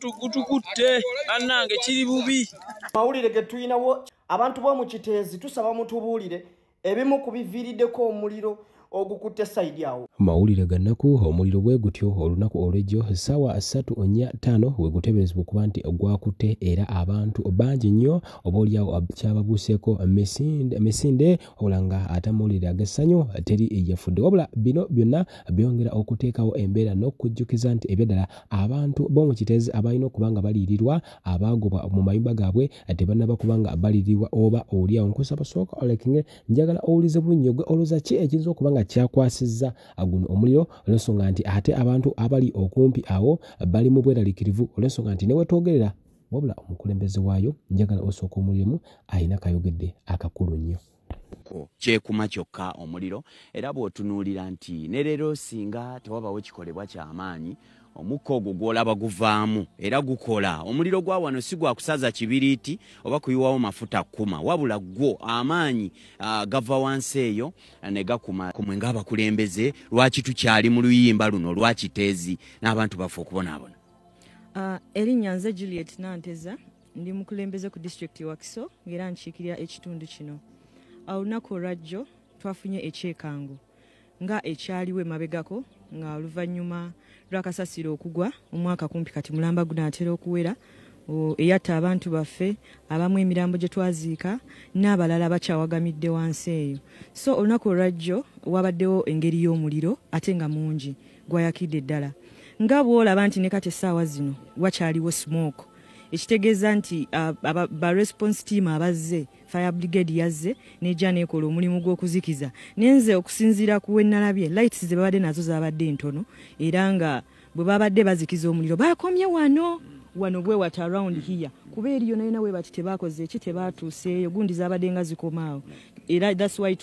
Gutukutte bannange kiri bubi. Mawulire ge tulinawo abantu b'omu Kiteezi tusaba mutubuulire ebimu ku biviiriddeko omuliro ogukutte sayidi awo. Mawulire ga nnaku, omuliro bwe gutyo olunaku olw'ejjo ssaawa 3:45 we guteeberezebwa okuba nti gwakutte era abantu bangi nnyo oboolyawo kyababuuseeko misinde wabula nga ate amawulire ag'essanyu teri yafudde. Wabula bino byonna byongera okuteekawo embeera n'okujjukiza nti ebyaddala abantu b'omu Kiteezi abalina okuba nga baliyirirwa abaagobwa mu mayumba gaabwe tebannaba kuba nga baliyirirwa oba oliawo. Nkusaba sooka olekinge, njagala owulize bulungi gwe olowooza ki ekiyinza okuba nga kyakwasizza guno omuliro, olw'ensonga nti ate abantu abali okumpi awo bali mu bweraliikirivu olw'ensonga nti ne wetwogerera wabula omukulembeze waayo njagala osooka omuliremu alina kayogedde akakulu nnyo. Kyekuma kyokka omuliro, era bw'otunuulira nti ne leero singa tewabawo kikolebwa kyamaanyi omukka ogwo gw'olaba guvaamu era gukola. Omuliro gwa wano si gwa kusaza kibiriiti oba kuyiwawo mafuta kkuma, wabula gwo amaanyi gava wansi eyo ne gakuma. Mwe ng'abakulembeze lwaki tukyali mu luyimba luno lwa Kiteezi n'abantu baffe okubonaabona? Erinnya nze Juliet Nanteza, ndi mukulembeze ku disitulikiti Wakiso ng'era nkiikirira ekitundu kino. Olunaku olwajjo twafunye ekyekango nga ekyaliwo emabegako nga oluvannyuma lw'akasasiro okugwa omwaka kumpi kati mulamba gunaatera okuwera, eyatta abantu baffe abamu emirambo gye twaziika n'abalala bakyawagamidde wansi eyo. So olunaku olwajjo wabaddewo engeri y'omuliro ate nga mungi gwayakidde ddala, nga bw'olaba nti ne kati essaawa zino wakyaliwo smoke, ekitegeeza nti ba response team abazze, fire brigade yazze nejja nekola omulimu gw'okuzikiza. Nenze okusinziira ku we nalabye lights ze babadde nazo zabadde ntono, era nga bwe babadde bazikiza omuliro bakomye wano wano bwe wat around here, kuba eriyo nayo we bati tebakoze eki tebatuuseeyo, gundi zabadde nga zikomaawo, era that's why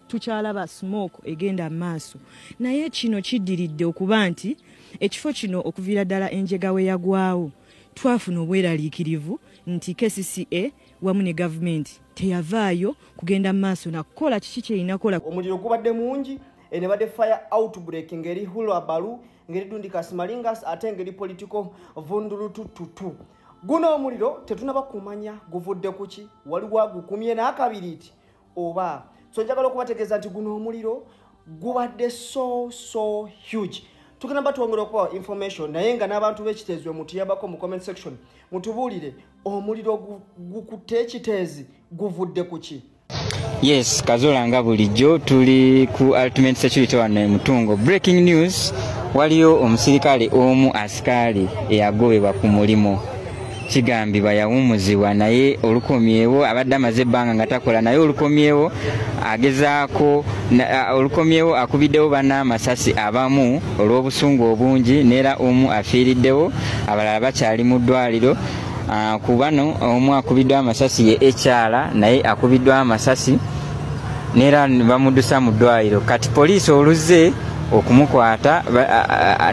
tukyalaba smoke egenda maaso. Naye kino kiddiridde okuba nti ekifo kino okuviira ddala enjega we yagwawo twafuna obweraliikirivu nti KCCA wamu ne gavumenti teyavaayo kugenda maaso nakukola kiki kyerina kukola. Omuliro gubadde mungi, ne badde fire outbreak ngeri hullabaloo, ngeri Dundikasi Malingas ate ngeri political vundulutututu. Guno omuliro tetunaba kumanya guvudde kuki, waliwo agukumye n'akabiriiti oba. So njagala okubategeeza nti guno omuliro gubadde so huge. Tugenda batwongera okubawa information, naye nga n'abantu b'Ekiteezi mutuyambako mu comment section mutubuulire omuliro gukutte Ekiteezi guvudde kuki. Yes, Kazola nga bulijjo tuli ku Ultimate Security wano e Mutungo. Breaking news, waliyo omusirikale omu asikaali eyagobebwa ku mulimu, kigambibwa yawummuzibwa naye olukomyewo abadde amaze ebbanga nga takola, naye olukomyewo agezaako olukomyewo akubiddewo banna amasasi abamu olw'obusungu obungi, n'era omu afiiriddewo, abalala bakyali mu ddwaliro. Ku bano omu akubiddwa amasasi ye ekyala, naye akubiddwa amasasi n'era bamuddusa mu ddwaliro. Kati poliisi oluzze okumukwata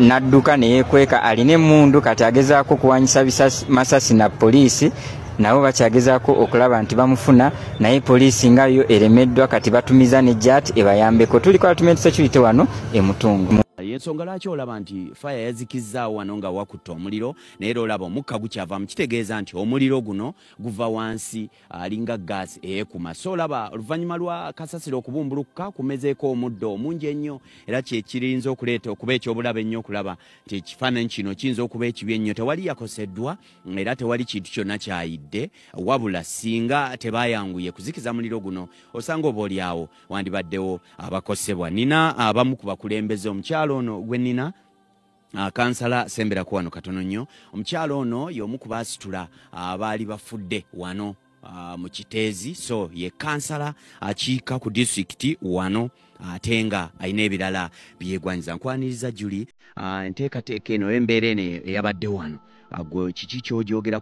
n'adduka ne yeekweka, alina emmundu kati agezaako okuwanyisa masasi na poliisi, nabo bakyagezaako okulaba nti bamufuna, naye poliisi nga yo eremeddwa, kati batumiza ne JAT ebayambeko. Tuli ku Ultimate Security wano e Mutungo. Ensonga lwaki olaba nti fire yazikizzaawo wano nga wakutte omuliro, naye era olaba omukka gukyavaamu, kitegeeza nti omuliro guno guva wansi alinga gaasi eyeekuma. So olaba oluvannyuma lwa kasasiro okubumbulukuka kumezeeko omuddo omungi ennyo, era kye kirinza okuleeta okuba ekyobulabe ennyo okulaba nti ekifaananyi kino kiyinza okuba ekibi ennyo. Tewali yakoseddwa era tewali kintu kyonna kyayidde, wabula singa tebayanguye kuzikiza muliro guno osanga oba oliawo wandibaddewo abakosebwa. Nina abamu ku bakulembeze, omukyalo ono gwe nina kansala semberako wano katono nnyo. Omukyalo ono y'omu ku baasitula abaali bafudde wano mu Kiteezi, so ye kansala akiika ku disitulikiti wano ate nga alina ebirala byegwanyiza. Nkwaniriza Julie, enteekateeka eno embeera eno eyabadde wano, gwe kiki ky'ogyogera?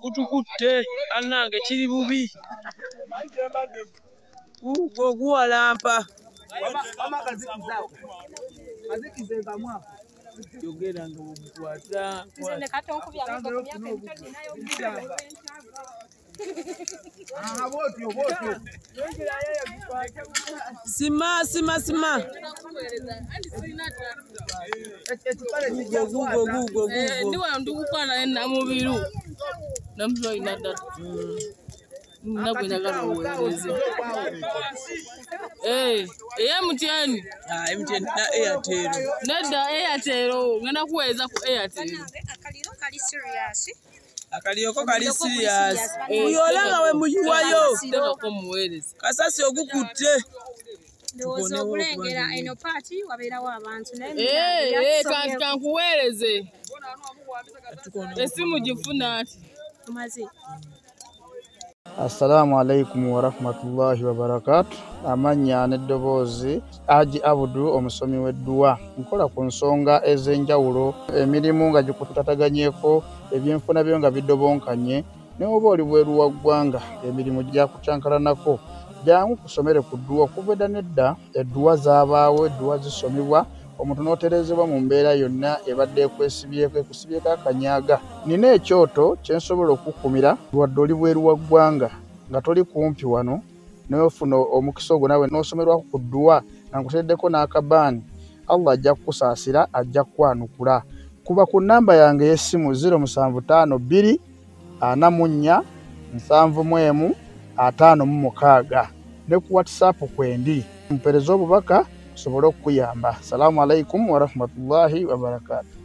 Gutukutte bannange kiri bubi. Goguwalampa. Yogera nga omukwata. Sima sima sima. Gugo gugo gugo. Ndiwa ndikukwana namubiru. Namuzo inadata. Nabwe uweze. Eh, MTN. Ah, MTN na Airtel. Nedda Airtel, ngenda kuweza ku Airtel. Akaliro kali serious. Akaliro ko kali serious. Uyolanga we muyiwayo. Ndeko muwereza. Kasasi ogukutte. Ndowooza okulengera eno party wabeerawo abantu naye. Eh, kanti kankuweereze. Esimu gifuna ati. Tumaze. Assalamu alaikum warahmatullahi wabarakatuh. Amannya n'eddoboozi Haji Abudu omusomi w'edduwa. Nkola ku nsonga ez'enjawulo, emirimu nga gikutataganyeko, ebyenfuna byo nga bidobonkanye, ne oba oli bweru wa ggwanga emirimu gyakucankalanako. Jangu kusomere ku dduwa okuva edda n'edda, edduwa zaabaawo, edduwa zisomebwa, omuntu n'oterezebwa mu mbeera yonna ebadde ekwesibyeko, ekusibyeko akanyaga. Nina ekyoto kye nsobola okukumira wadde oli bweru wa ggwanga nga toli kumpi wano, n'ofuna omukisa ogwo naawe n'osomerwako ku dduwa nga nkuteereddeko n'akabaani. Allah ajja kukusaasira, ajja kukwanukula. Kuba ku nnamba yange ey'essimu 0752 44 71 56 ne ku WhatsApp kwendi. Mpeereze obubaka nsobole okukuyamba. Assalamu alaikum warahmatullahi wabarakatuh.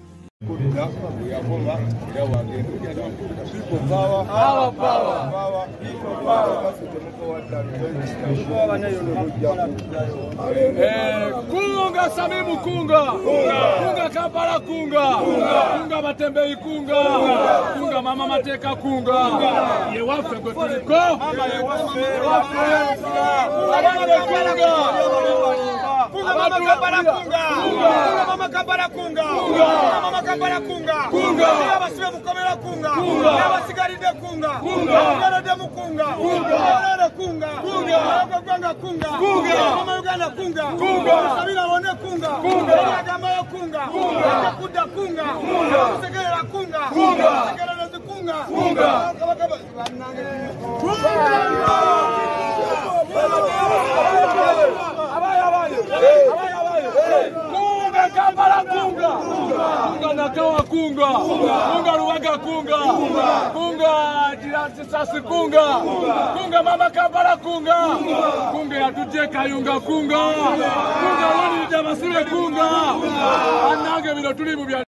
Kunga Samimu kunga, kunga Kampala kunga, kunga Matembei kunga, kunga Mama Mateka kunga. Yewafe gwe tuliko. Kunga Mama Kampala kunga, kunga Mama Kampala kunga, kunga Mama Kampala kunga, kunga abasibe mukomera kunga, kunga abasigalidde kunga, kunga abasigalidde mukunga, kunga abalala kunga, kunga abagwanga kunga, kunga Mama Uganda kunga, kunga sabira wone kunga, kunga agambayo kunga, kunga kudda kunga, kunga kusegerera kunga, kunga kusegerera kunga, kunga Kunga Kampala kunga, kunga Nakawa kunga, kunga Ruwaga kunga, kunga Jirasi kunga, kunga Mama Kampala kunga, kunga yatuje Kayunga kunga, kunga wani Jamasiwe kunga, anange bino tuli mu bya.